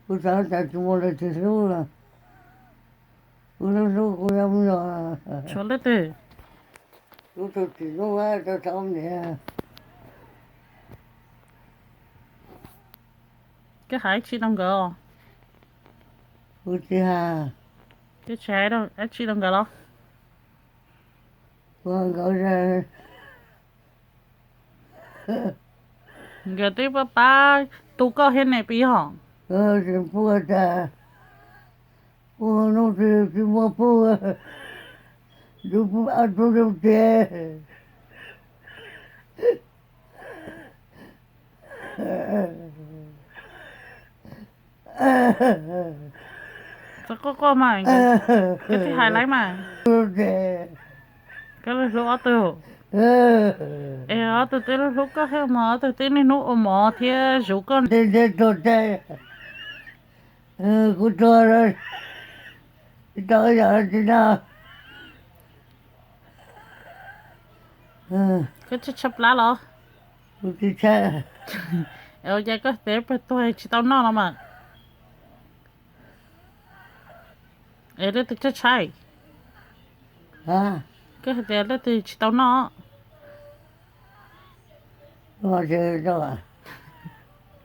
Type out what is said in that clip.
Kuv xav tas tsis muaj leej twg hlub lawm. Kuv hlub hlub kuv yog me nyuam. Tshuav leej twg? Kuv tus txiv hlub tau tau niam. Koj hais dab tsi rau nkawd? Kuv tsis hais. Koj tsis hais dab tsi rau nkawd los? Kuv hais nkawd, nkawd twb pab pab tu koj thiab ne, puas yog? Tsis pub tas, pub hnub twg tsis muaj pub, tsis pub ob tug zoo tiag. Txhob quaj quaj mas, koj tsis hais lawv mas. Koj hlub ob tug, es ob tug twb hlub koj thiab mas, ob tug twb niaj hnub ua mov thiab zuv koj. Tej ntiaj teb tuag tag, kuv tuag tsis tau ib yam dab tsi no. Koj tshaib tshaib plab los? Kuv tsis tshaib. Ua cas koj hais tias peb tuag tsis tau noj los mas? Es leej twg tshaib tshaib? Koj hais tias leej twg tsis tau noj? Ua tsis tau.